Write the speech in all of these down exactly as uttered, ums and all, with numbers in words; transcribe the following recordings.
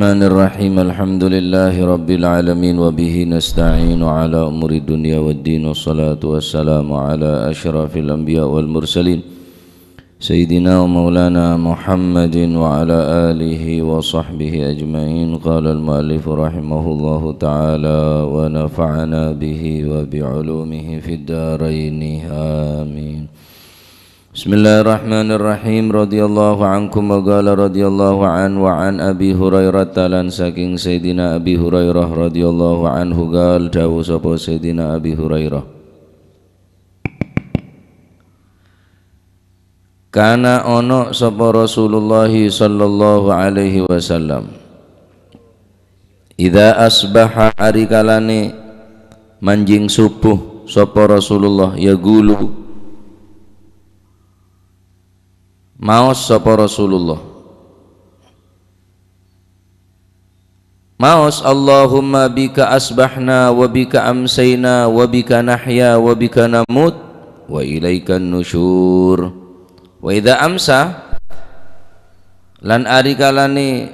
Bismillahirrahmanirrahim. Alhamdulillahi rabbil alamin, wa bihi nasta'inu ala umuri dunya waddin, wassalatu wassalamu ala asyrafil anbiya wal mursalin, sayyidina wa maulana Muhammadin wa ala alihi wa sahbihi ajma'in. Qala al-muallifu rahimahullahu ta'ala wa nafa'ana bihi wa bi ulumihi fid daraini. Amin. Bismillahirrahmanirrahim. Radhiyallahu ankum wa qala radhiyallahu an wa an Abi Hurairah, talan saking Sayyidina Abi Hurairah radhiyallahu anhu, qal, dawuh sapa Sayyidina Abi Hurairah, kana ono sapa Rasulullah sallallahu alaihi wasallam, idza asbaha, ari kalane manjing subuh sapa Rasulullah, yaqulu, maos sapa Rasulullah. Maos, "Allahumma bika asbahna wa bika amsayna wa bika nahya wa bika namut wa ilaikan nusyur." Wa idza amsa, lan ari kalane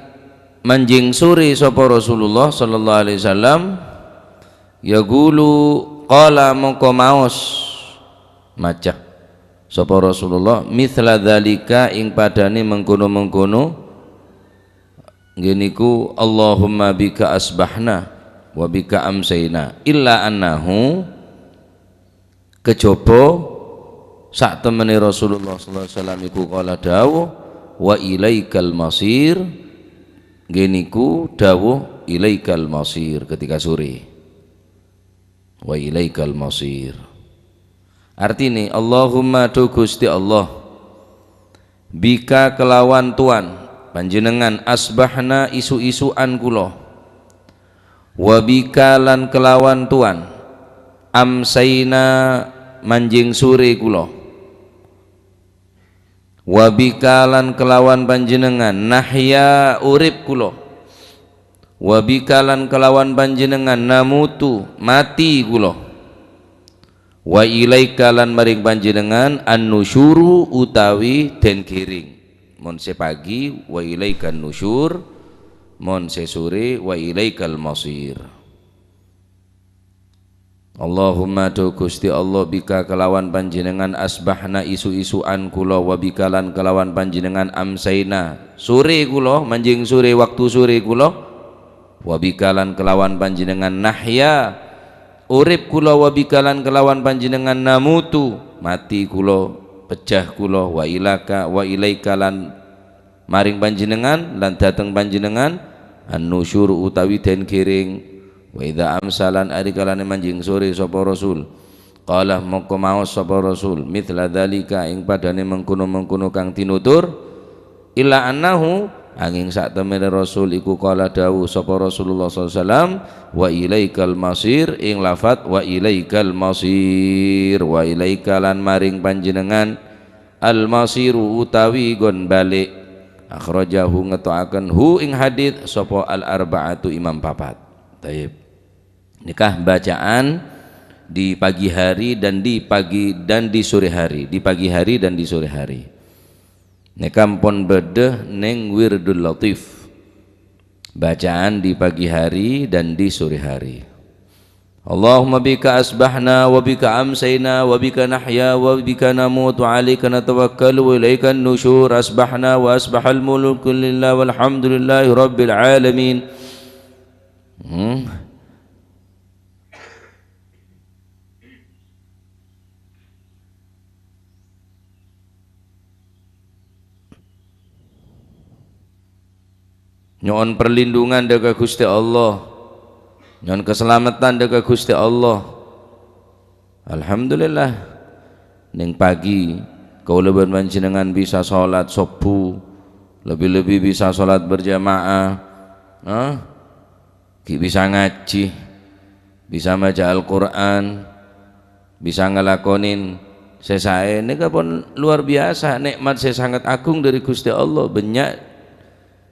manjing sore sapa Rasulullah sallallahu alaihi wasallam, yaqulu, qala, mongko maos, maca sapa Rasulullah, mithla dzalika, ing padane mengkono-mengkono, nggih niku, "Allahumma bika asbahna wa bika amsayna," illa annahu, kejaba satemene Rasulullah sallallahu alaihi wasallam iku qala dawuh, "Wa ilaikal masir," nggih niku dawuh, "Ilaikal masir," ketika sore. "Wa ilaikal masir." Artine, Allahumma, dhu Gusti Allah, bika kelawan Tuan Panjenengan, asbahna, isu-isu'an kula, wa bika, lan kelawan Tuan, amsayna, manjing sore kula, wa bika, lan kelawan Panjenengan, nahya, urip kula, wa bika, lan kelawan Panjenengan, namutu, mati kula. Wa ilaika, lan maring Panjenengan, an-nusyuru, utawi den giring. Mon se pagi, wa ilaikan nusyur, mon se sore, wa ilaikal masir. Allahumma, dhu Gusti Allah, bika, kelawan Panjenengan, asbahna, isu-isu'an kula, wa bika, lan kelawan Panjenengan, amsayna, sore kula, manjing sore, waktu sore kula, wa bika, lan kelawan Panjenengan, nahya, urip kula, wa bika, lan kelawan Panjenengan, namutu, mati kula, pejjah kula, wa ilaka, wa ilaika, lan maring Panjenengan, lan dhateng Panjenengan, an-nusyur, utawi den giring. Wa idza amsa, lan ari kalane manjing sore sapa Rasul, qala, mongko maos sapa Rasul, mithla dzalika, ing padane mengkono-mengkono kang tinutur, illa annahu, anging satemene Rasul iku qala dawuh sapa Rasulullah sallallahu alaihi wasallam, wa ilaikal masir, ing lafat wa ilaikal masir, wa ilaika, lan maring Panjenengan, al-masiru, utawi gon balik. Akhrajahu, ngeto'aken hu ing hadits sapa al-arba'atu, imam papat. Taib. Nikah bacaan di pagi hari dan di pagi dan di sore hari, di pagi hari dan di sore hari. Neka ampon badha neng Wirdul Latif. Bacaan di pagi hari dan di sore hari. Allahumma bika asbahna wa bika amsayna wa bika nahya wa bika namut wa alaika natawakkalu wa ilaikan nusyur. Asbahna wa asbahal mulku lillah walhamdulillahi rabbil alamin. Hmm. Nyo'on perlindungan dâ' ka Ghustè Allah. Nyo'on kasalamedhân dâ' ka Ghustè Allah. Alhamdulillah, neng pagi kaulâ bân panjhennengngan bisa sholat sobbhu, lebbi-lebbi bisa sholat berjamaah. Hah? Ghi' bisa ngajhi, bisa maca Al-Qur'an, bisa ngalakonin sè saè, nèka pon luar biasa, nè'mat sè sanget agung dâri Ghustè Allah. Bânnya'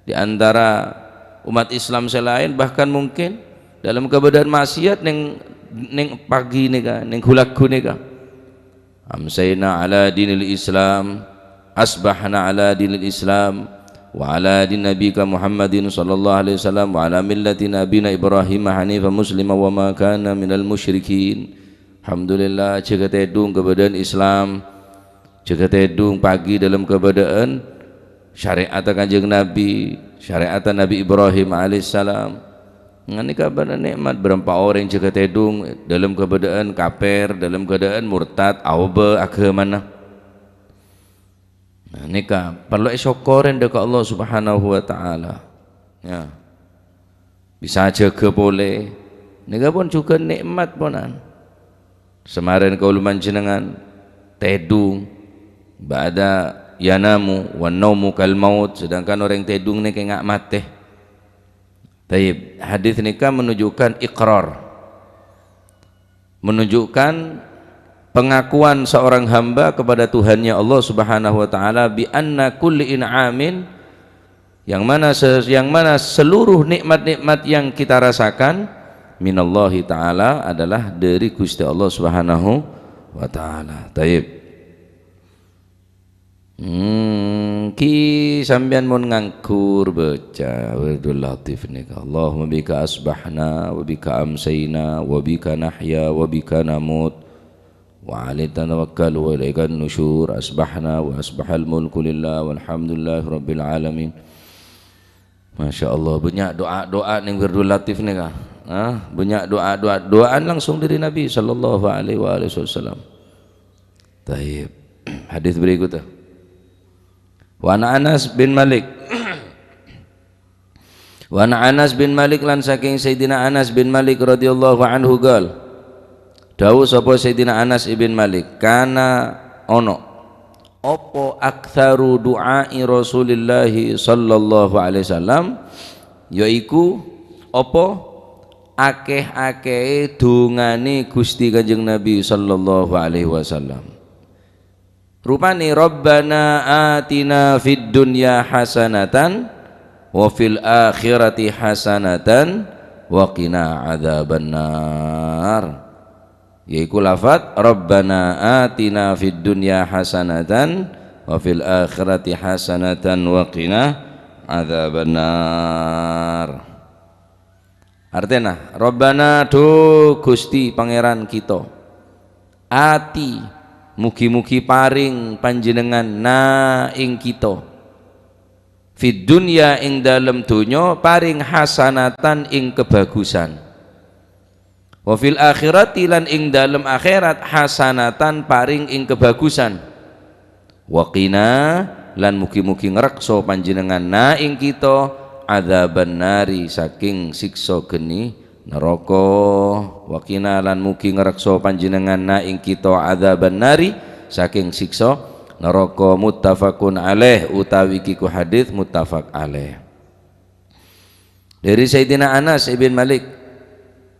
di antara umat Islam sè laèn, bahkan mungkin dalam keadaan maksiat neng, neng pagi nèka, neng ghulâ-ghu nèka. Amsayna ala dinil Islam, asbahna ala dinil Islam, wa ala din nabiyika Muhammadin sallallahu alaihi wasallam wa ala millati nabiyina Ibrahim hanifan muslima wa ma kana minal musyrikin. Alhamdulillah, jâgâ tèdung kabâdâ'ân Islam, jâgâ tèdung pagi dâlem kabâdâ'ân syari'atta Kanjeng Nabi, syari'atta Nabi Ibrahim alaihissalam. Nganèka bâdâ nè'mat, bârâmpa orèng jâgâ tèdung dâlem kabâdâ'ân kapèr, dâlem kabâdâ'ân murtad, aobâ aghâmana. Nah, nèka parlo èsokkorè dâ' ka Allah Subhanahu wa Ta'ala. Ya. Bisa jâgâ polè. Nèka pon jhughân nè'mat, ponan. Samarèn kaulâ panjhennengngan tèdung, ba'da yanamu, wan naumu kal maut, sedangkan orèng tèdung nèka nga' matè. Tayyib, hadis nèka menunjukkan iqrar. Menunjukkan pengakuan seorang hamba kepada Tuhannya Allah Subhanahu wa Ta'ala, bi anna kulli in'amin, yang mana se-, yang mana seluruh nikmat-nikmat yang kita rasakan minallahi ta'ala, adalah dari Gusti Allah Subhanahu wa Ta'ala. Tayyib. Hmm, ki sampèyan mon nganggur baca Wirdul Latif nèka, "Allahumma bika asbahna, wa bika amsayna, wa bika nahya, wa bika namut, wa alaika natawakkal, wa ilaikan nusyur, asbahna wa asbahal mulku lillah, walhamdulillahi rabbil alamin." Masya Allah, bânnya' do'a-do'a neng Wirdul Latif nèka. Ah, bânnya' do'a-do'a, do'an langsung dari Nabi sallallahu alaihi wa alihi wasallam. Tayyib. Hadis berikutnya. Wa an Anas bin Malik. Wa an Anas bin Malik, lan saking Sayyidina Anas bin Malik radhiyallahu anhu qal. Dawuh sapa Sayyidina Anas ibn Malik, "Kana ono." Apa aktsaru du'ai Rasulillahi sallallahu alaihi wasallam, yaiku apa akeh-akehe dungane Gusti Kanjeng Nabi sallallahu alaihi wasallam. Rupane, "Rabbana atina fid dunya hasanatan wa fil akhirati hasanatan wa qina adzabannar." Yaiku lafat, "Rabbana atina fid dunya hasanatan wa fil akhirati hasanatan wa qina adzabannar." Artèna, "Rabbana, dhu Gusti Pangèran kito, ati, mugi-mugi paring Panjhennengngan na ing kito, fid dunya, ing dalem dhunnya, paring hasanatan, ing kabhâghusân." "Wa fil akhirati," lan ing dalem akhèrat, "hasanatan," paring ing kabhâghusân. "Wa qina," lan mugi-mugi ngrekso Panjhennengngan na ing kito, "adzaban nari," saking siksa geni naraka. "Wa qina," lan mugi ngrekso Panjhennengngan na ing kito, "adzaban nari," saking siksa naraka. Muttafaqun alaih, utawi kiku hadits muttafaq alaih. Dari Sayyidina Anas ibn Malik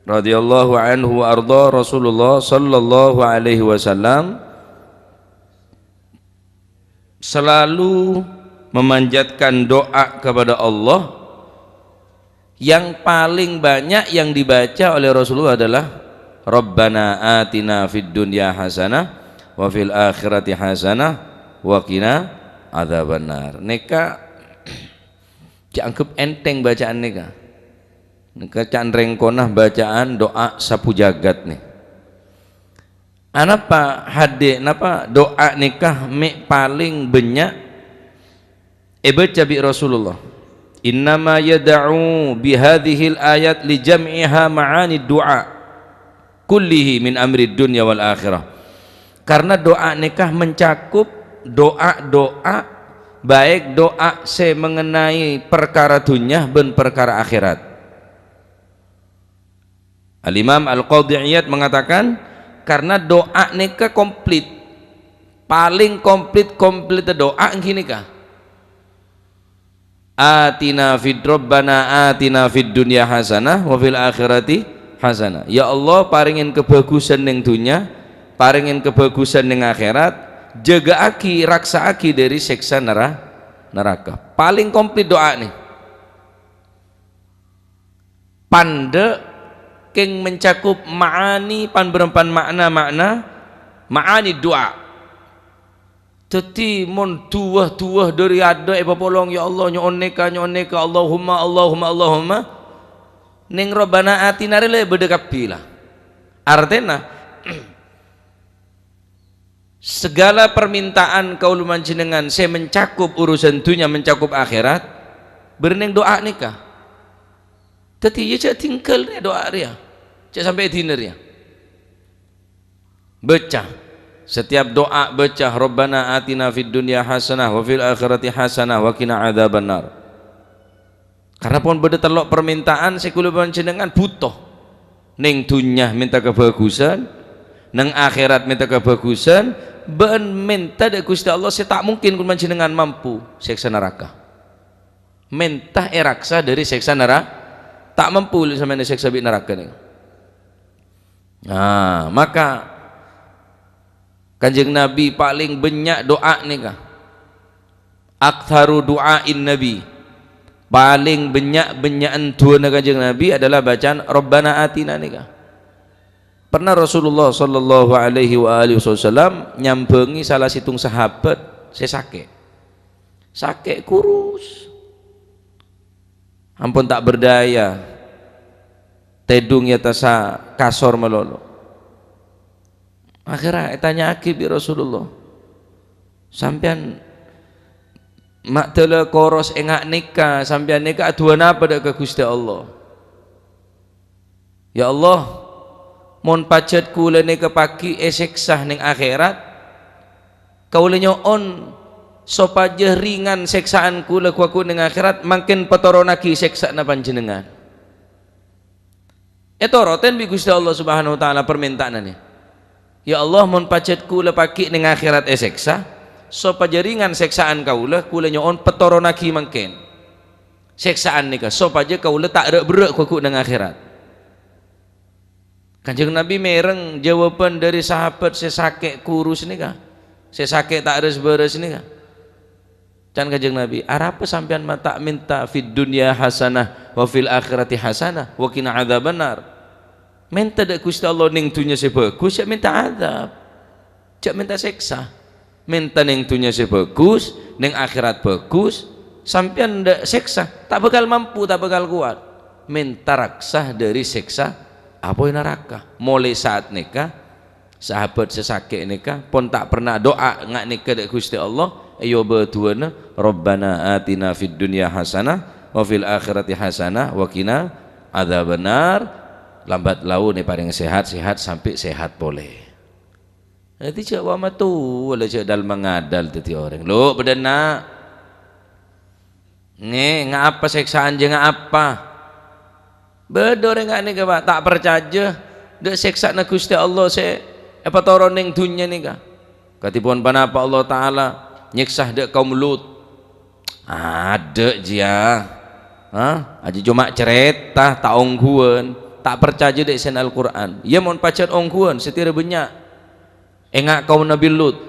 radhiyallahu anhu wa arda, Rasulullah sallallahu alaihi wasallam selalu memanjatkan doa kepada Allah. Yang paling banyak yang dibaca oleh Rasulullah adalah, "Rabbana atina fid dunya hasanah wa fil akhirati hasanah wa qina adzabannar." Nèka dianggep enteng bacaan nèka. Nèka ca'na rèngkona bacaan doa sabu jagat nè. Anapa hadis, napa doa nèka mè' paling bânnya' èbâca bi' Rasulullah? "Innama yad'u bihadzihil ayat li jam'iha ma'anid du'a kullihi min amrid dunya wal akhirah." Karena doa nèka mencakup doa-doa, baik doa sè mengenai perkara dunya bân perkara akhèrat. Al-Imam Al-Qadhi Iyad mengatakan, karena doa nèka komplit. Paling komplit-komplitnya doa èngghi nèka. "Atina fid, Rabbana atina fid dunya hasanah wa fil akhirati hasanah." Ya Allah, parèngè kabhâghusân neng dhunnya, parèngè kabhâghusân neng akhèrat, jâgâ'aghi, raksa'aghi dhâri sèksa nera-, neraka. Paling komplit doa nè. Pandâ' kèng mencakup ma'ani pan-bârâmpan ma'na-ma'na, ma'ani du'a. Dhâddhi mon duwâ-duwâ dâri adâ' èpapolong, "Ya Allah, nyo'on nèka, nyo'on nèka, Allahumma, Allahumma, Allahumma." Neng Rabbana atina rè la bâdâ kabbhi la. Artèna, segala permintaan kaulâ panjhennengngan sè mencakup urusan dhunnya, mencakup akhèrat, bârneng du'a nèka. Dhâddhi, iyâ, jhâ' tinggal rèya du'a rèya. Jhâ' sampè' èdina rèya. Baca. Setiap doa baca, "Rabbana atina fid dunya hasanah wa fil akhirati hasanah wa qina adzabannar." Karena pon bâdâ tello' permintaan sè kaulâ panjhennengngan buto. Neng dhunnya mènta kabhâghusân, neng akhèrat mènta kabhâghusân, bân mènta dâ' Ghustè Allah sè ta' mungkin kaulâ panjhennengngan mampu, sèksa naraka. Mènta èraksa dâri sèksa nara-, ta' mampu sampèyan èsèksa bi' naraka nèka. Nah, maka Kanjeng Nabi palèng bânnya' du'a nèka. Aktsaru du'ain Nabi. Palèng bânnya'-bânnya'an du'ana Kanjeng Nabi adalah bacaan Rabbana atina nèka. Pernah Rasulullah sallallahu alaihi wa alihi wasallam nyambhângi sala sèttong sahabat sè sakè'. Sakè' kurus. Ampon ta' berdaya. Tèdung è attassa kasor malolo. Akhèrra ètanya'aghi bi' Rasulullah, "Sampèyan ma' dâla koros enga' nèka, sampèyan nèka adu'a napa dâ' ka Ghustè Allah?" "Ya Allah, mon pajhât kaulâ nèka pagghi' èsèksa neng akhèrat, kaulâ nyo'on sopajâ ringan sèksa'an kaulâ ghu-lagghu neng akhèrat, mangkèn patoronnaghi sèksa'anna Panjhennengngan." Ètorotèn bi' Ghustè Allah Subhanahu wa Ta'ala parmènta'anna nè. "Ya Allah, mon pajhât kaulâ pagghi' neng akhèrat èsèksa, sopajâ ringan sèksa'an kaulâ, kaulâ nyo'on patoronnaghi mangkèn sèksa'an nèka, sopajâ kaulâ ta' râ'-berrâ' ghu-lagghu neng akhèrat." Kanjeng Nabi mèreng jâwâbhân dâri sahabat sè sakè' kurus nèka, sè sakè' ta' rès-bârès nèka. Can Kanjeng Nabi, "Arapa sampèyan ma' ta' mènta fid dunya hasanah wa fil akhirati hasanah wa qina adzabannar?" Mènta dâ' Ghustè Allah neng dhunnya sè bhâghus, jhâ' mènta adzab. Jhâ' mènta sèksa. Mènta neng dhunnya sè bhâghus, neng akhèrat bhâghus, sampèyan dâ' sèksa, ta' bhâkal mampu, ta' bhâkal kowat. Mènta raksa dâri sèksa apoy naraka. Molaè saat nèka, sahabat sè sakè' nèka pon ta' pernah du'a nga' nèka dâ' Ghustè Allah, èobâ du'ana, "Rabbana atina fid dunya hasanah wa fil akhirati hasanah wa qina adzabannar." Lambat laun èparèng sehat, sehat sampè' sehat polè. Dhâddhi jhâ' wa matowa la jhâ' dal-mangadal dhâddhi orèng. Lo', bâdâna. Ngè, nga' apa sèksa'an jhâ' nga' apa? Bâdâ orèng nga' nèka, Pak, ta' parcajâ dâ' sèksa'anna Ghustè Allah sè èpatoron neng dhunnya nèka. Kadhipon ponapa Allah Ta'ala nyèksa dâ' kaum Lut? Adâ', jiyâ. Hah? Ajiyâ coma carèta, ta' ongghuwân. Ta' parcajâ dâ' sèna Al-Qur'an. Iyâ, mon pajhât ongghuwân, satèya bânnya'. Enga' kaum Nabi Lut,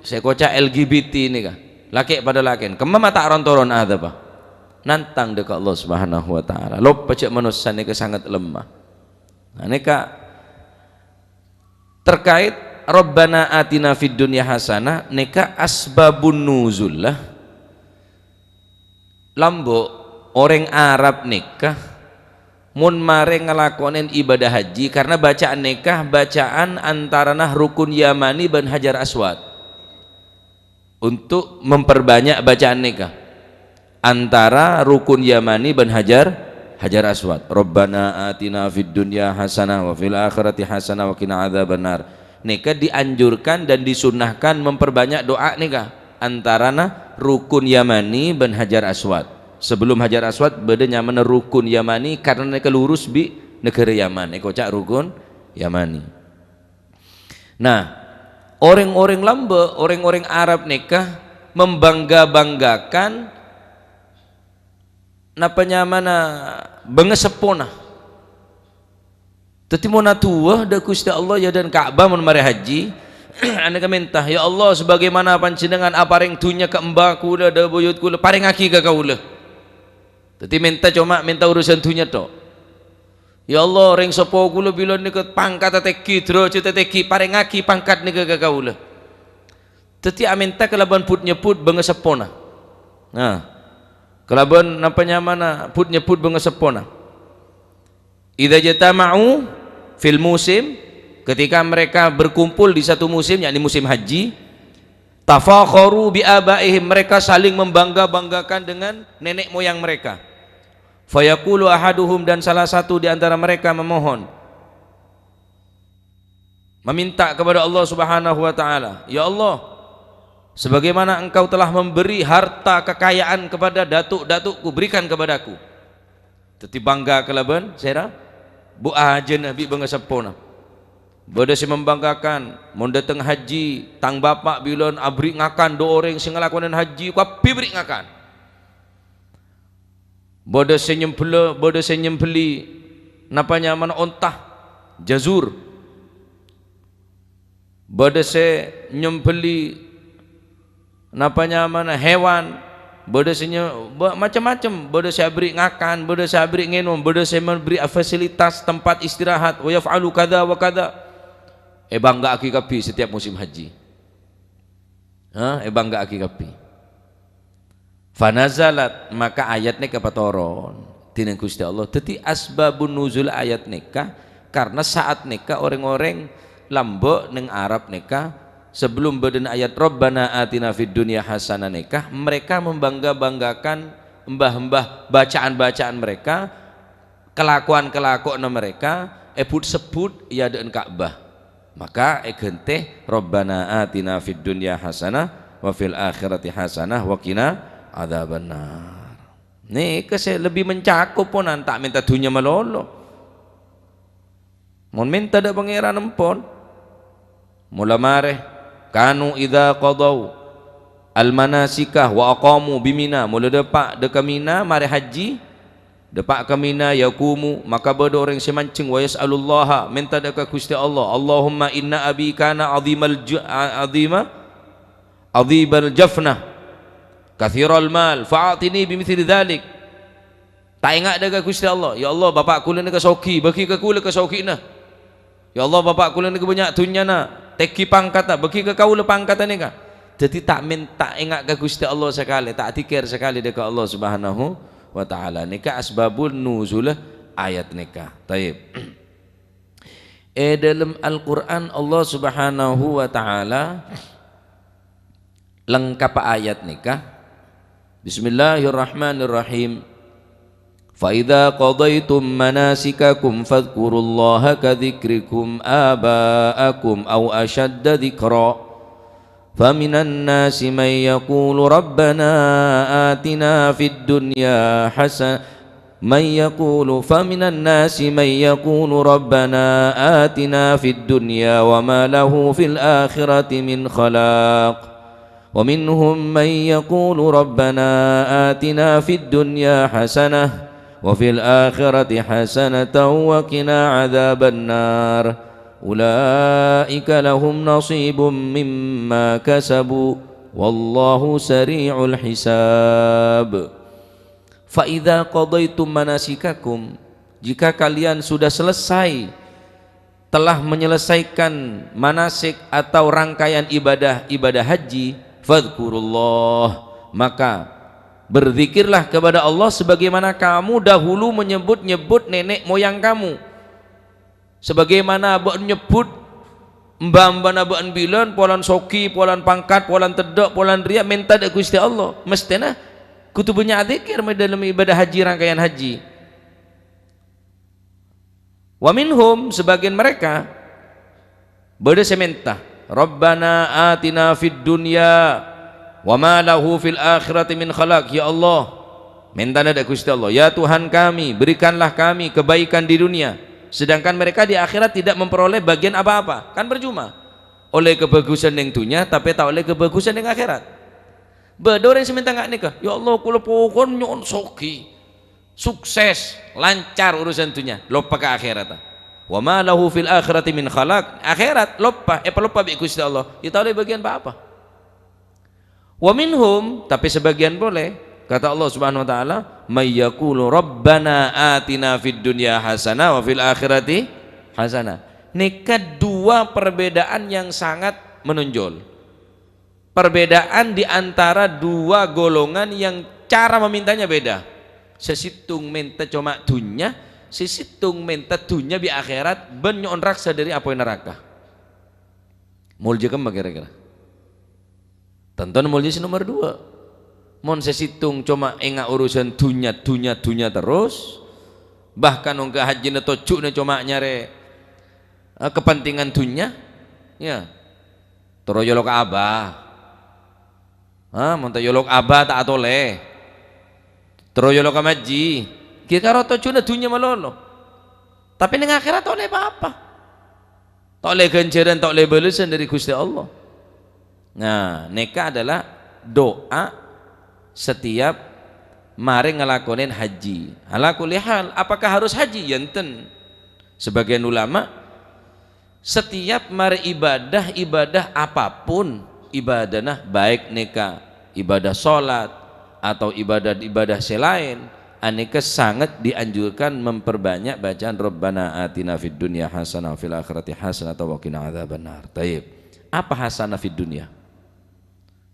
sè èkoca' L G B T nèka, lakè' padâ lakèn, kemma ma' ta' ron-toron adzâbbhâ? Nantang dâ' ka Allah Subhanahu wa Ta'ala. Loppa jhâ' manossa nèka sanget lemma. Nah, nèka terkait Rabbana atina fid dunya hasanah, nèka asbabun nuzul lah. Lambâ', orèng Arab nèka mon marè ngalakonè ibâdâ haji, karna bacaan nèka bacaan antarana Rukun Yamani bân Hajar Aswad. Untuk memperbanyak bacaan nèka, antara Rukun Yamani bân Hajar, Hajar Aswad. "Rabbana atina fid dunya hasanah wa fil akhirati hasanah wa qina adzabannar." Nèka dianjurkan dan disunnahkan memperbanyak doa nèka antarana Rukun Yamani bân Hajar Aswad. Sebelum Hajar Aswad bâdâ nyamana Rukun Yamani karna nèka lurus bi' naghârâ Yaman, èkoca' Rukun Yamani. Nah, orèng-orèng lambâ', orèng-orèng Arab nèka membangga-banggakan napa nyamana bângaseppona. Dhâddhi mon adu'a dâ' Ghustè Allah, yâ, dân Ka'bah mon marè haji, anèka mènta, "Ya Allah, sebagaimana Panjhennengngan aparèng dhunnya ka emba kaulâ, dâ' buyut kaulâ, parèngaghi ka kaulâ." Dhâddhi mènta coma mènta urusan dhunnya tok. "Ya Allah, rèng seppo kaulâ bilân nèka pangkatta tèngghi, dârâjhâddhâ tèngghi, parèngaghi pangkat nèka ka kaulâ." Dhâddhi amènta kalabân but-nyebbhut bângaseppona. Nah, kalabân napa nyamana but-nyebbhut bângaseppona. Idza jatama'u fil musim, ketika mereka berkumpul di satu musim, yakni musim haji, tafakharu bi abaihim, mereka saling membangga-banggakan dengan nenek moyang mereka. Fayaqulu ahaduhum, dan salah satu di antara mereka memohon, meminta kepada Allah Subhanahu wa Ta'ala, "Ya Allah, sebagaimana Engkau telah memberi harta kekayaan kepada datuk-datukku, berikan kepadaku." Dhâddhi bangga kalabân sèra bu ajâna bi' bângaseppona. Bâdâ sè membanggakan, "Mon dâteng haji, tang bapa' bilân aberri' ngakan dhu orèng sè ngalakonè haji, kabbhi berri' ngakan." Bâdâ sè nyembelli, bâdâ sè nyembelli napa nyamana onta, jazur. Bâdâ sè nyembelli napa nyamana hewan, bâdâ sè nye-, ba-, macem-macem, bâdâ sè aberri' ngakan, bâdâ sè aberri' ngènom, bâdâ sè maberri' fasilitas tempat istirahat, "Wa yaf'alu kadza wa kadza." Èbângga'aghi kabbhi setiap musim haji. Ha, èbângga'aghi kabbhi. Fanazalat, maka ayat nèka patoron. Dhinèng Ghustè Allah. Dhâddhi asbabun nuzul ayat nèka, karna saat nèka orèng-orèng lambâ' nèng Arab nèka, sabellum bâdâna ayat "Rabbana atina fid dunya hasanah" nèka, mereka membangga-banggakan embah-embah bacaan-bacaan mereka, kalakowan-kalakowanna mereka, èbut-sebbhut è adâ'na Ka'bah. Maka èghântè, "Rabbana atina fid dunya hasanah wa fil akhirati hasanah wa qina adzabannar." Nèka sè lebbi mencakup ponan, ta' mènta dhunnya malolo. Mon mènta dâ' Pangèran empon. Mola marè, "Kanu idza qadau al-manasika wa aqamu bi Mina." Mola dâpa' dâ' ka Mina, marè haji, dâpa' ka Mina, "yaqumu," maka bâdâ orèng sè manjeng, "wa yas'alullaha," mènta dâ' ka Ghustè Allah, "Allahumma inna abi kana azimal ju-, a-, azima, azibal jafnah, katsiral mal, fa'atini bimitsli dzalik." Ta' enga' dâ' ka Ghustè Allah, "Ya Allah, bapa' kaulâ nèka soghi, bâgi ka kaulâ kasoghina. Ya Allah, bapa' kaulâ nèka bânnya' dhunnyana, tèngghi pangkatta, bâgi ka kaulâ pangkatta nèka." Dhâddhi ta' mèn-, ta' enga' ka Ghustè Allah sakalè, ta' dzikir sakalè dâ' ka Allah Subhanahu wa Ta'ala. Nèka asbabun nuzul ayat nèka. Tayyib. È dâlem Al-Qur'an Allah Subhanahu wa Ta'ala lengkap ayat nèka. Bismillahirrahmanirrahim. "Fa idza qadaitum manasikakum fadzkurullaha ka dzikrikum aba'akum aw asyadda dzikra. Faminan nasi may yaqulu rabbana atina fid dunya hasa-, may yaqulu, faminan nasi may yaqulu rabbana atina fid dunya wa ma lahu fil akhirati min khalaq." ومنهم من يقول ربنا آتنا في الدنيا حسنة وفي الآخرة حسنة وقنا عذاب النار. أولئك لهم نصيب مما كسبوا والله سريع الحساب. "Fa idza qadaitum manasikakum," jika kalian sudah selesai telah menyelesaikan manasik atau rangkaian ibadah-ibadah haji, fadzkurullah, maka berzikirlah kepada Allah sebagaimana kamu dahulu menyebut-nyebut nenek moyang kamu. Sebagaimana bâ'na nyebbhut emba-embana bâ'na bilân, polana soghi, polana pangkat, polana teddhâ', polana rèya, mènta dâ' Ghustè Allah. Mesthèna kodhu bânnya' adzikir è dâlem ibadah haji, rangkaian haji. Wa minhum, sebagian mereka bâdâ sè mènta, "Rabbana atina fid dunya wa ma lahu fil akhirati min khalaq." Ya Allah, mèntana dâ' Ghustè Allah, "Ya Tuhan kami, berikanlah kami kebaikan di dunia." Sedangkan mereka di akhirat tidak memperoleh bagian apa-apa. Kan percuma. Ollè kabhâghusân neng dhunnya, tapè ta' ollè kabhâghusân neng akhèrat. Bâdâ orèng sè mènta nga' nèka, "Ya Allah, kaulâ pokokna nyo'on soghi." Sukses, lancar urusan dunya, loppa ka akhèratta. "Wa ma lahu fil akhirati min khalaq." Akhèrat, loppa, èpaloppa bi' Ghustè Allah. Ya, ta' ollè bâgiyân pa-apa. "Wa minhum," tapè sabâgiyân polè, kata Allah Subhanahu wa Ta'ala, "May yaqulu rabbana atina fid dunya hasanah wa fil akhirati hasanah." Nèka dua perbedaan yang sangat menonjol. Perbedaan di antara dua golongan yang cara memintanya beda. Sè sèttong mènta coma dhunnya, sè sèttong mènta dhunnya bi' akhèrat, bân nyo'on raksa dhâri apoy naraka. Molja kemma kèra-kèra? Tantona molja sè nomer dua. Mon sè sèttong coma enga' urusan dhunnya, dhunnya, dhunnya terros, bahkan ongghâ hajjina tojjhuna coma nyarè, eh, kepentingan dhunnya, ya. Terro yolo ka abah. Ha, mon ta' yolo ka abah ta' atolè. Terro yolo ka majji. Ghi' karo tojjhuna dhunnya malolo. Tapè neng akhèrat ta' ollè pa-apa. Ta' ollè ghânjhârân, ta' ollè bâlessan dhâri Ghustè Allah. Nah, nèka adalah doa setiap marè ngalakonè haji. Ala kulli hal, apakah harus haji? Ya enten. Sebagian ulama, setiap marè ibadah, ibadah apapun ibadahna, baik nèka ibadah sholat atau ibadah-ibadah sè laèn, anèka sangat dianjurkan memperbanyak bacaan Rabbana atina fid dunya hasanah wa fil akhirati hasanah wa qina adzabannar. Taib. Apa hasanah fid dunya?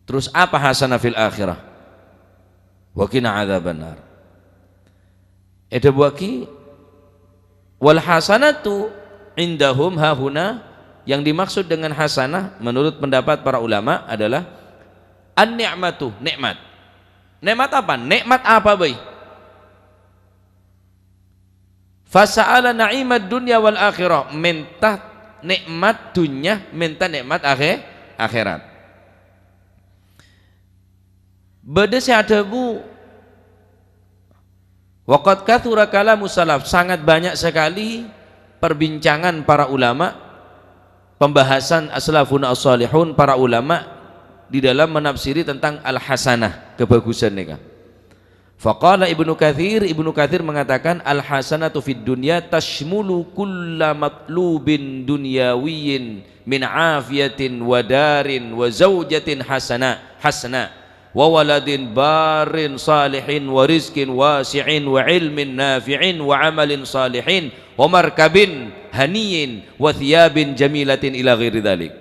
Terros apa hasanah fil akhirah? Wa qina adzabannar. Èdhâbuwâghi, "Wal hasanatu indahum hahuna," yang dimaksud dengan hasanah menurut pendapat para ulama adalah an-ni'matu, nè'mat. Nè'mat apa? Nè'mat apa bhâi? Fasa'ala na'imad dunya wal akhirah, mènta nè'mat dhunnya, mènta nè'mat akhè-, akhèrat. Bâdâ sè adhâbu, "Wa qad katsura kalamu salaf," sangat banyak sekali perbincangan para ulama, pembahasan aslafuna as-salihun, para ulama di dalam menafsiri tentang al-hasanah, kebagusan nèka. Faqala Ibnu Katsir, Ibnu Katsir mengatakan, "Al-hasanatu fid dunya tasymulu kulla matlubin dunyawiyyin min afiyatin wa darin wa zaujatin hasana, hasna, wa waladin barrin salihin wa rizqin wasi'in wa ilmin nafi'in wa amalin salihin wa markabin haniyin wa thiyabin jamilatin ila ghairi dzalik."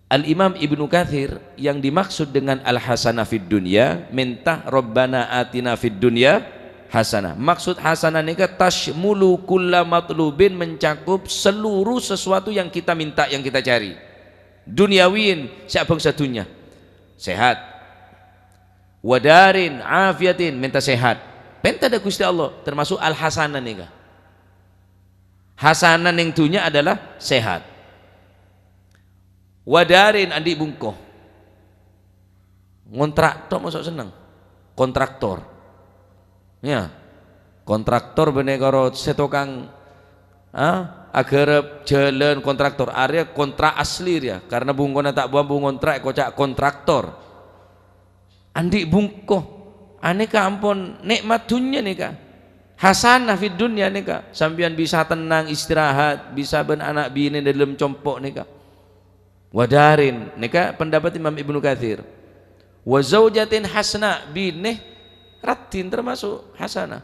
Al-Imam Ibnu Katsir, yang dimaksud dengan al-hasanah fid dunya, mènta Rabbana atina fid dunya hasanah. Maksud hasanah nèka tasymulu kulla matlubin, mencakup seluruh sesuatu yang kita minta, yang kita cari. Dunyawiyin, sè abhângsa dhunnya. Sehat. Wadarin, afiyatin, mènta sehat. Pènta dâ' Ghustè Allah, termasuk al-hasanah nèka. Hasanah neng dhunnya adalah sehat. Wadarin, andi' bungko. Ngontrak tok mosok senneng. Kontraktor. Ya. Kontraktor bânnè karo sè tokang, ah, aghârâp jhâlân kontraktor. Arèya kontrak asli rèya. Karena bungkona ta' bu-ambu ngontrak, èkoca' kontraktor. Andi' bungko. Anèka ampon nè'mat dhunnya nèka. Hasanah fid dunya nèka. Sampèyan bisa tennang, istirahat, bisa bân ana' binè dâlem compo' nèka. Wadarin, nèka pendapat Imam Ibnu Katsir. Wa zaujatin hasna, binè raddhin termasuk hasanah.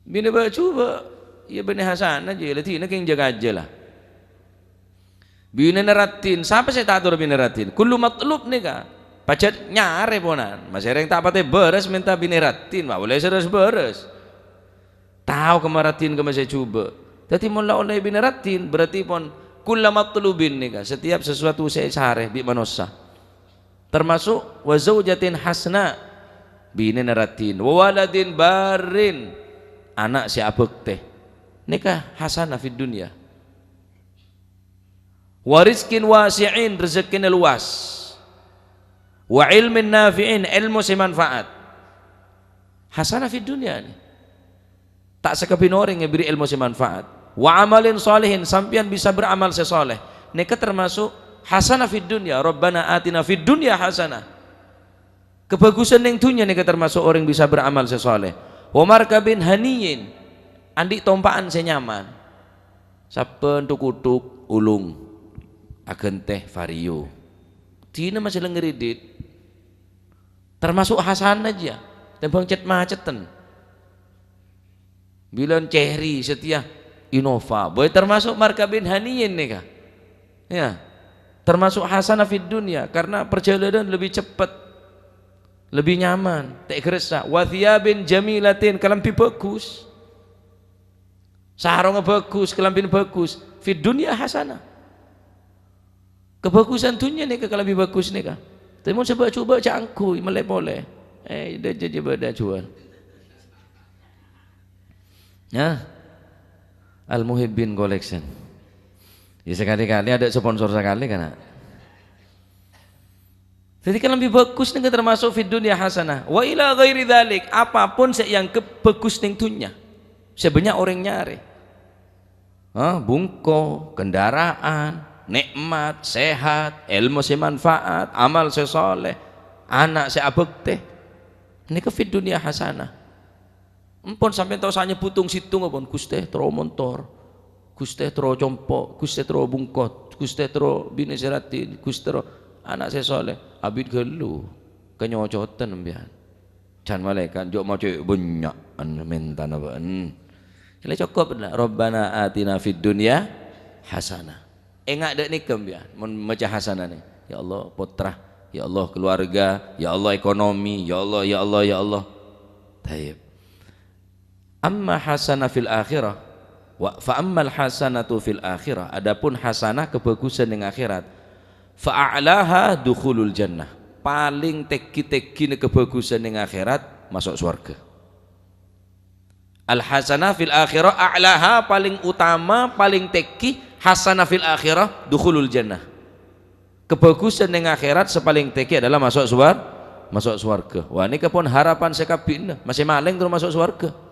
Binè bâ'-jhubâ', iyâ binè hasanah jiyâ, la dina kèng jâ-kajâ la. Binèna raddhin, sapa sè ta' atoro binè raddhin? Kullu matlub nèka, pajhât nyarè ponan. Masèrèng ta' patè bârâs mènta binè raddhin, ma' ollè sè râs-bârâs. Tao kemma raddhin kemma sè jhubâ'. Dhâddhi mon la ollè binè raddhin, berarti pon kulla matlubin nèka, setiap sesuatu sè èsarè bi' manossa. Termasuk wa zaujatin hasna, binèna raddhin, wa waladin barrin, ana' sè abhâktè. Nèka hasanah fid dunya. Wa rizqin wasi'in, rejekkèna luas. Wa ilmin nafi'in, èlmo sè manfaat. Hasanah fid dunya nè. Ta' sakabin orèng èbèrri' èlmo sè manfaat. Wa amalin shalihin, sampèyan bisa beramal sè shaleh. Nèka termasuk hasanah fid dunya, Rabbana atina fid dunya hasanah. Kabhâghusân neng dhunnya nèka termasuk orèng bisa beramal sè shaleh. Wa markabin haniyin, andi' tompa'an sè nyaman. Sabbhân thuk-othuk olong, aghântè Vario. Dina masè lèngngèr èdit. Termasuk hasanah jiyâ, tèmbhâng cet-macettèn. Bilân Chery, satèya Innova, bhâi termasuk markabin haniyin nèka. Ya. Termasuk hasanah fid dunya, karena perjalanan lebih cepat, lebih nyaman, ta' èghâressa. "Wa thiyabin jamilatin," kalambhi bagus. Sarongnga bagus, kalambhina bagus. Fid dunya hasanah. Kabhâghusân dhunnya nèka kalambhi bagus nèka. Tapè mon sè bâ'-jhubâ' jhâ' angghuy, mellè polè. Eh, dâ-, jâ-, jâ-, bâdâ juwâl. Yâ. Al Muhibbin Collection. Yâ, sakalè-kalè adâ' sponsor sakalè, kan, a? Dhâddhi, kalambhi bagus nèka termasuk fid dunya hasanah. Wa ila ghairi dzalik, apapun sè èangghep bagus neng dhunnya. Sè bânnya' orèng nyarè. Ha, bungko, kendaraan, nè'mat, sehat, èlmo sè manfaat, amal sè soleh, ana' sè abhâktè. Nèka fid dunya hasanah. Empon sampèyan tao sanyebbhut tong-sèttong, pon, "Ghustè, terro montor. Ghustè, terro compo'. Ghustè, terro bungko. Ghustè, terro binè sè raddhin. Ghustè, terro ana' sè soleh." Abit ghâllu. Kanyocodhân sampèyan. Jhân malaèkat, jhâ' macè' bânnya'an mèntana bâ'na. Kèlè cokop la, "Rabbana atina fid dunya hasanah." Enga' dâ' nèka, sampèyan, mon maca hasanah nè. Ya Allah, pottra. Ya Allah, keluarga. Ya Allah, ekonomi. Ya Allah, ya Allah, ya Allah. Tayyib. Amma hasanah fil akhirah, wa, fa ammal hasanatu fil akhirah, adapun hasanah, kabhâghusân neng akhèrat, fa a'laha dukhulul jannah, palèng tèngghi-tèngghina kabhâghusân neng akhèrat, maso' sowarghâ. Al hasanah fil akhirah a'laha, palèng utama, palèng tèngghi, hasanah fil akhirah dukhulul jannah. Kabhâghusân neng akhèrat sè palèng tèngghi adalah maso' suwar-, maso' sowarghâ. Wah, nèka pon harapan sè kabbhina. Masè malèng terro maso' sowarghâ.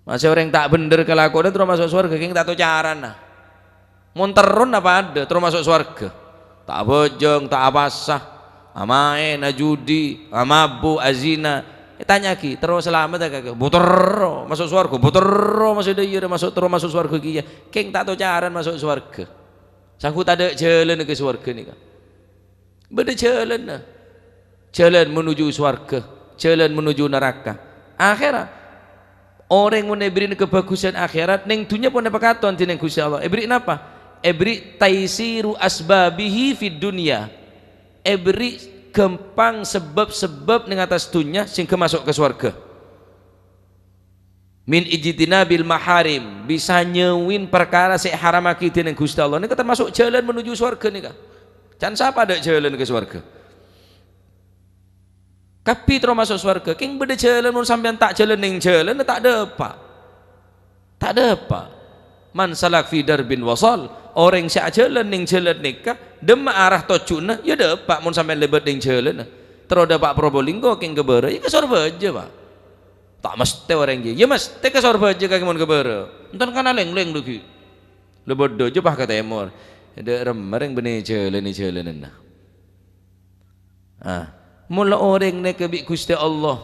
Masè orèng ta' bhendher kalakowanna terro maso' sowarghâ, kèng ta' tao carana. Mon terrona padâ terro maso' sowarghâ. Ta' abhâjâng, ta' apasa, amaèn, ajudi, amabbu', azina. Ètanya'aghi, "Terro salamet ta' kakè?" "Bu terro maso' sowarghâ, bu terro maso' dâ' iyâ, maso', terro maso' sowarghâ kèya." Kèng ta' tao carana maso' sowarghâ. Sangghu tadâ' jhâlânna ka sowarghâ nèka. Bâdâ jhâlânna. Jhâlân menuju sowarghâ, jhâlân menuju naraka. Akhèrat, orèng mon èberri'na kabhâghusân akhèrat, neng dhunnya pon èpakaton dhineng Ghustè Allah. Èberri' napa? Èberri' taisiru asbabihi fid dunya. Èberri' ghâmpang sebâb-sebâb neng attas dhunnya sehingga maso' ka sowarghâ. Min ijtinabil maharim, bisa nyauwin parkara sè èharammaghi dhineng Ghustè Allah. Nèka tamaso' jhâlân menuju sowarghâ nèka. Can sapa dâ' jhâlân ka sowarghâ? Kabbhi terro maso' sowarghâ. Kèng bâdâ jhâlân, mon sampèyan ta' jhâlân neng jhâlânna, ta' dâpa'. Ta' dâpa'. Man salak fi darbin wasal. Orèng sè ajhâlân neng jhâlân nèka, dâmma ara tojjhuna, ya dâpa', mon sampèyan lèbât neng jhâlânna. Terro dâpa' Probolinggo kèng ka bârâ', ya ka Sorbhâjâ, Pa'. Ta' mastè orèng jiyâ. Ya mastè ka Sorbhâjâ kakè mon ka bârâ'. Enten kan alènglèng dâggi'. La bâdâ jâ pas ka tèmor. Dâ' remma rèng bânnè jhâlân-jhâlânan. Ah, mon la orèng nèka bi' Ghustè Allah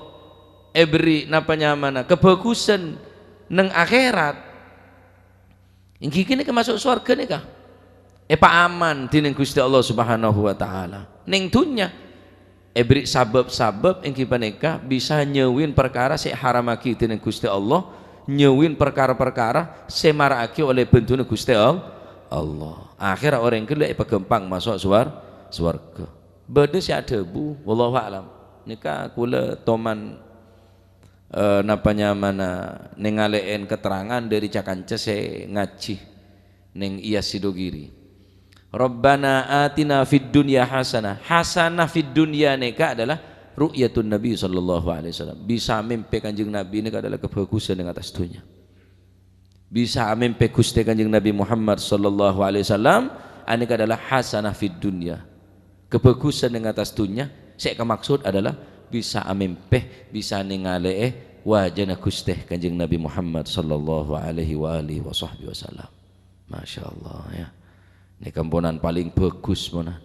èberri' napa nyamana kabhâghusân neng akhèrat. Èngghi kènè' ka maso' sowarghâ nèka. Èpaaman dhineng Ghustè Allah Subhanahu wa Ta'ala. Neng dhunnya, èberri' sabâb-sabâb èngghi panèka bisa nyauwin parkara sè èharammaghi dhineng Ghustè Allah, nyauwin parkara-parkara sè mara'aghi ollè bhenduna Ghustè All-, Allah. Akhèrra orèng ghellâ' èpaghâmpang maso' suwar-, sowarghâ. Bâdâ sè adhâbu, wallahu a'lam. Nèka kaulâ toman eh, napa nyamana nengalè'è keterangan dâri ca-kanca sè ngajhi neng Iyas Sidogiri. "Rabbana atina fid dunya hasanah." Hasanah fid dunya nèka adalah ru'yatun Nabi sallallahu alaihi wasallam. Bisa mèmpè Kanjeng Nabi nèka adalah kabhâghusân neng attas dhunnya. Bisa amèmpè Ghustè Kanjeng Nabi Muhammad sallallahu alaihi wasallam, anèka adalah hasanah fid dunya. Kabhâghusân neng attas dhunnya, sè èkamaksud adalah bisa amèmpè, bisa nèngalè'è wajana Ghustè Kanjeng Nabi Muhammad sallallahu alaihi wa alihi wa sahbihi wasallam. Masya Allah, ya. Nèka amponan palèng bhâghus, ponan.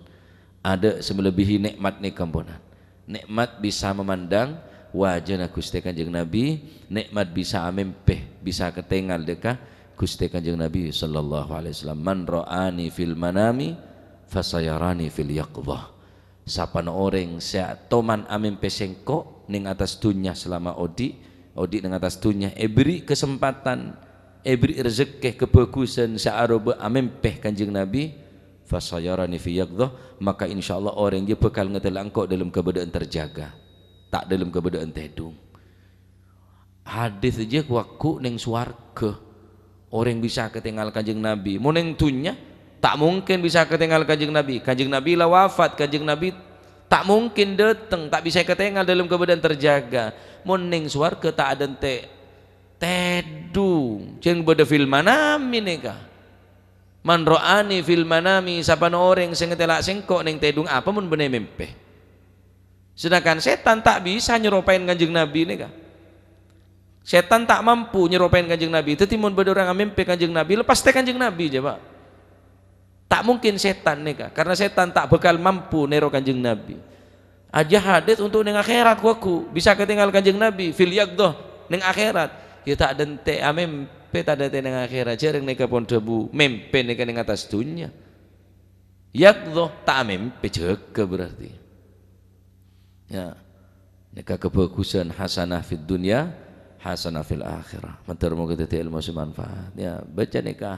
Adâ' sè malebbihi nè'mat nèka, ponan. Nè'mat bisa memandang wajana Ghustè Kanjeng Nabi, nè'mat bisa amèmpè, bisa katèngal dâ' ka Ghustè Kanjeng Nabi sallallahu alaihi wasallam, "Man ra'ani fil manami fasayarani fil yaqdhah." Sapana orèng sè toman amèmpè sèngko' neng attas dhunnya salama odi', odi' neng attas dhunnya, èberri' kasempatan, èberri' rejekkè kabhâghusân sè aropa amèmpè Kanjeng Nabi, Fasayarani fi yaqdhah, maka insyaallah orèng jâ bhâkal ngatèla' engko' dâlem kabâdâ'ân terjaga, ta' dâlem kabâdâ'ân tèdung. Hadis jâ ghuwâghu' neng sowarghâ. Orèng bisa katèngal Kanjeng Nabi. Mon neng dhunnya, ta' mungkin bisa katèngal Kanjeng Nabi. Kanjeng Nabi la wafat, Kanjeng Nabi ta' mungkin dâteng, ta' bisa katèngal dâlem kabâdâ'ân terjaga. Mon neng sowarghâ ta' adântè' tèdung. Jhân bâdâ fil manami nèka. "Man ra'ani fil manami," sapana orèng sè ngatèla' sèngko' neng tèdung apa mon bânnè mèmpè. Sedangkan sètan ta' bisa nyèropa'è Kanjeng Nabi nèka. Sètan ta' mampu nyèropa'è Kanjeng Nabi. Dhâddhi mon bâdâ orèng amèmpè Kanjeng Nabi, lepastè Kanjeng Nabi, jâ, Pak. Ta' mungkin sètan nèka, karena sètan ta' bhâkal mampu nèro Kanjeng Nabi. Ajâ hadis untuk neng akhèrat, ghuwâghu'. Bisa katèngal Kanjeng Nabi, fil yaqdhah, neng akhèrat. Yâ ta' adântè' amèmpè, ta' adântè' neng akhèrat. Jhâreng nèka pon dhâbu, mèmpè nèka neng attas dhunnya. Yaqdhah, ta' amèmpè, jâgâ berarti. Ya. Nèka kabhâghusân hasanah fid dunya, hasanah fil akhirah. Mandhâr moghâ dhâddhi èlmo sè manfaat. Ya, baca nèka.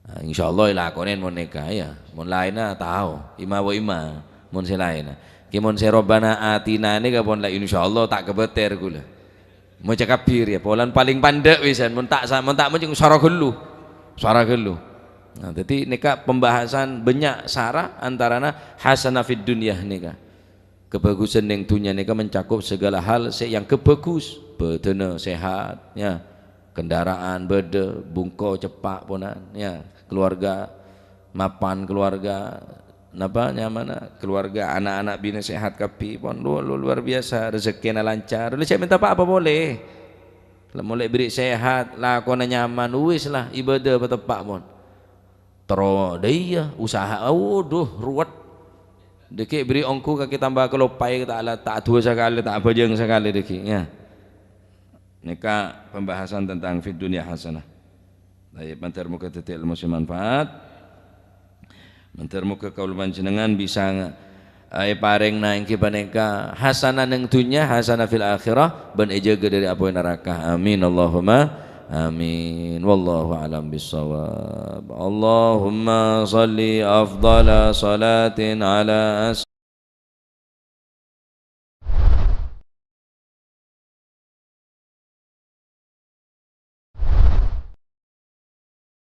Nah, insyaallah èlakonè mon nèka, ya. Mon laènna tao, ima wa ima, mon sè laènna. Kè mon sè Rabbana atina nèka pon la insyaallah ta' kabâtèr kaulâ. Maca kabbhir, ya, polana palèng pandâ' wisan, mon ta' sa-, mon ta' maca sara ghâllu. Sara ghâllu. Nah, dhâddhi nèka pembahasan bânnya' sara antarana hasanah fid dunya nèka. Kabhâghusân neng dhunnya nèka mencakup segala hal sè èangghep bhâghus, bhâdhânna sehat, ya, kendaraan bâdâ, bungko ceppa' ponan, ya, keluarga mapan, keluarga, napa nyamana, keluarga, ana'-ana' binè sehat kabbhi, pon lu-, lu-, luar biasa, rejekkèna lancar, lu cè' mènta pa-apa polè. La molè èberri' sehat, lakona nyaman, wis la, ibadah pateppa', pon. Terro, dâ' iyâ, usaha, waduh, ruwet. Dhâggi' bâri' ongghu kakè tamba kaloppaè, ta' la, ta' duwâ sakalè, ta' abhâjâng sakalè dhâggi', ya. Nèka pembahasan tentang fid dunya hasanah. Tayyib, mandhâr moghâ dhâddhi èlmo sè manfaat. Mandhâr moghâ kaulâ panjhennengngan bisa nga-, èparèngana èngghi panèka hasanah neng dhunnya, hasanah fil akhirah, bân èjâgâ dâri apoy naraka. Amin, Allahumma amin. Wallahu a'lam bissawab. Allahumma shalli afdhala shalatin ala as-